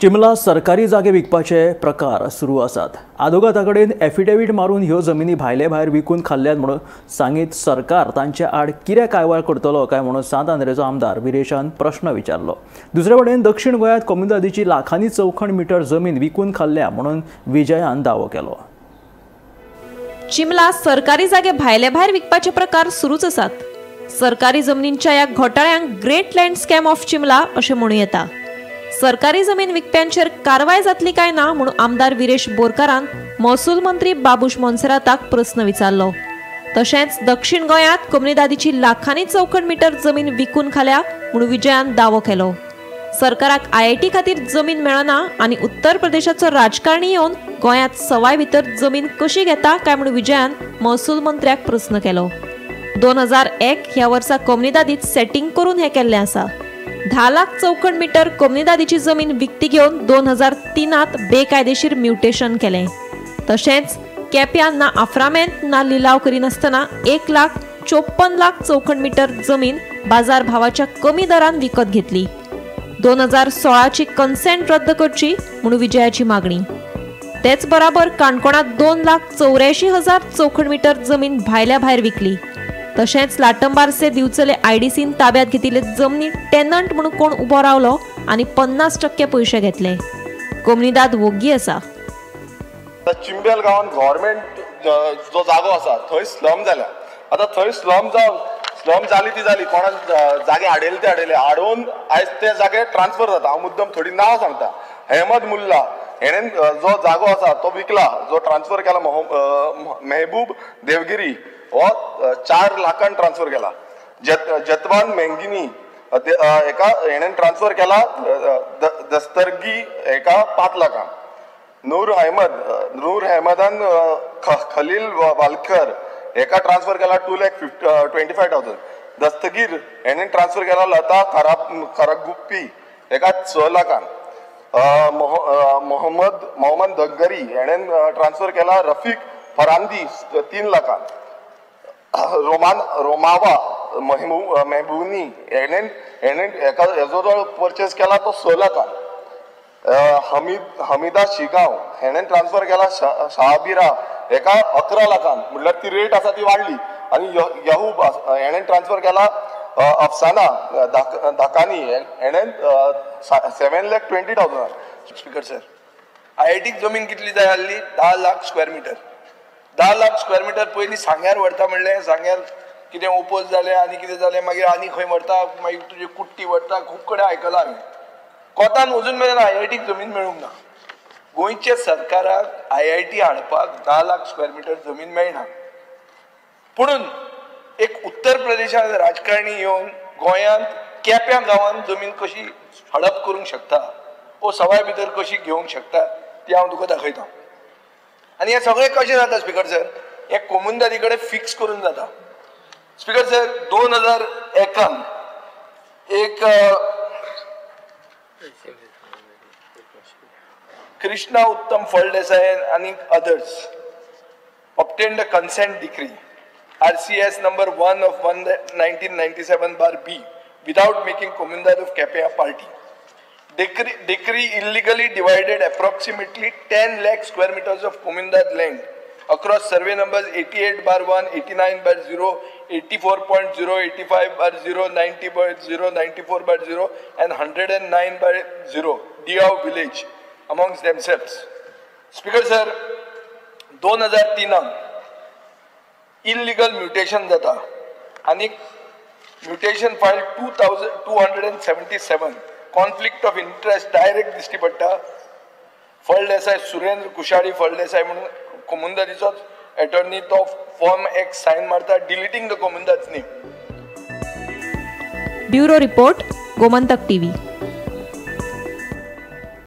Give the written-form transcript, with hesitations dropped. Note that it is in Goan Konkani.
चिमला सरकारी जागे विकपाचे प्रकार सुरू आसात। आदोगाता कडेन एफिडेवीट मारून ह्यो जमिनी भायले भायर विकून खाल्ल्यात म्हणून सांगीत सरकार तांचे आड कितें कारवाय करतलो काय म्हणून सांत आंद्रेचो आमदार विरेशान प्रश्न विचारलो। दुसरे वटेन दक्षिण गोंयांत कोमुनिदादीची लाखांनी चौखण मिटर जमीन विकून खाल्ल्या म्हणून विजयान दावो केलो। चिमला सरकारी जागे भायले भायर विकपाचे प्रकार सुरूच आसात। सरकारी जमनींच्या ह्या घोटाळ्यांक great land scam of Chimla अशें म्हणूं येता। सरकारी जमीन विकप्यांचेर कारवाय जातली काय ना म्हणून आमदार विरेश बोरकारान महसूल मंत्री बाबूश मोन्सेराताक प्रस्न विचारलो। तशेंच दक्षिण गोंयांत कोमुनिदादीची लाखांनी चौखण मिटर जमीन विकून खाल्या म्हणून विजयान दावो केलो। सरकाराक आयआयटी खातीर जमीन मेळना आनी उत्तर प्रदेशाचो राजकारणी येवन गोंयांत सवाय भितर जमीन कशी घेता काय म्हणून विजयान महसूल मंत्र्याक प्रस्न केलो। 2001 ह्या वर्सा कोमुनिदादीत सेटिंग करून हें केल्लें आसा। 10 लाख चौखण मिटर कोमुनिदादीची जमीन विकती घेवन 2003 बेकायदेशीर म्युटेशन केलें। तशेंच केप्यां ना आफ्रामेंत ना लिलाव करिनासतना 1,54,00,000 चौखण मिटर जमीन बाजार भावाच्या कमी दरान विकत घेतली। 2016 कन्सेंट रद्द करची म्हणून विजयाची मागणी। तेच बराबर काणकोणांत 2,84,000 चौखण मिटर जमीन भायल्या भायर विकली। तशेंच लाटंबारसे दिवचले आयडीसीन ताब्यात घेतिल्ले जमनी टेनंट म्हणून कोण उबो रावलो आनी 50% पयशे घेतले। कोमुनिदाद वोग्गी आसा। चिंबेल गांवांत गव्हर्मेंट जो जागो आसा थंय स्लम जाल्या। आतां थंय स्लम जावन स्लम जाली ती जाली, कोणाक जागे हाडयले ते हाडयले, हाडून आयज ते जागे ट्रान्सफर जाता। हांव मुद्दम थोडी नांव सांगता। अहमद मुल्ला हेणेन जो जागो आसा तो विकला, जो ट्रान्सफर केला मेहबूब देवगिरी हो 4 लाखान ट्रान्सफर केला। जतवान मेंगिनी एका हेणेन ट्रान्सफर केला दस्तरगी एका 5 लाखान। नूर अहमदान खलील वालकर एका ट्रान्सफर केला 2,25,000। दस्तगीर हेणेन ट्रान्सफर केला लता खरागुप्पी एका 6 लाखान। मोहम्मद दगरी हेणेन ट्रान्सफर केला रफीक फरांदी 3 लाखान। रोमावा मेहबूनी हेणेन एका हेजो जो परचेस केला तो 6 लाखान। हमीदा शिगांव हेणेन ट्रान्सफर केला शाहबिरा एका 11 लाखान, म्हटल्यार ती रेट आसा ती वाडली। आनी यहूब हेणेन ट्रान्सफर केला अफसाना धाकानी हेणेन 7,20,000। स्पीकर सर, आयआयटीक जमीन कितली जाय आसली? 10 lakh square metre. 10 lakh square metre पयलीं सांग्यार व्हरता म्हणलें, सांग्यार कितें ओपोज जालें आनी कितें जालें, मागीर आनी खंय व्हरता, मागीर तुजी कुट्टी व्हरता, खूब कडेन आयकलां हांवें। कोतान अजून मेरेन आयआयटीक जमीन मेळूंक ना। गोंयच्या सरकाराक आयआयटी हाडपाक 10 लाख स्क्वेअर मिटर जमीन मेळना। पुणून एक उत्तर प्रदेशांत राजकारणी येवन गोंयांत केप्यां गांवांत जमीन कशी हडप करूंक शकता वो सवाय भितर कशी घेवंक शकता ती हांव तुका दाखयता। आनी हें सगळें कशें जाता स्पीकर सर, हें कोमुनिदादी कडेन फिक्स करून जाता। स्पीकर सर, 2001 एक कृष्णा उत्तम फळदेसाय आनी others obtained a consent decree RCS number 1 of 1997/B without making Comunidade of Quepem a party. Decree illegally divided approximately 10 lakh square meters of Comunidade land across survey numbers 88/1, 89/0, 84.0, 85/0, 90/0, 94/0 and 109/0 Diao village amongst themselves. Speaker sir, 2003 illegal mutation जाता आनी mutation file 2277 conflict of interest direct दिश्टी पडटा। फळदेसाय सुरेंद्र कुशाडी फळदेसाय म्हणून कोमुनिदादीचोच एटर्नी तो फॉर्म एक सायन मारता deleting the Comunidade name. Bureau report, Gomantak TV.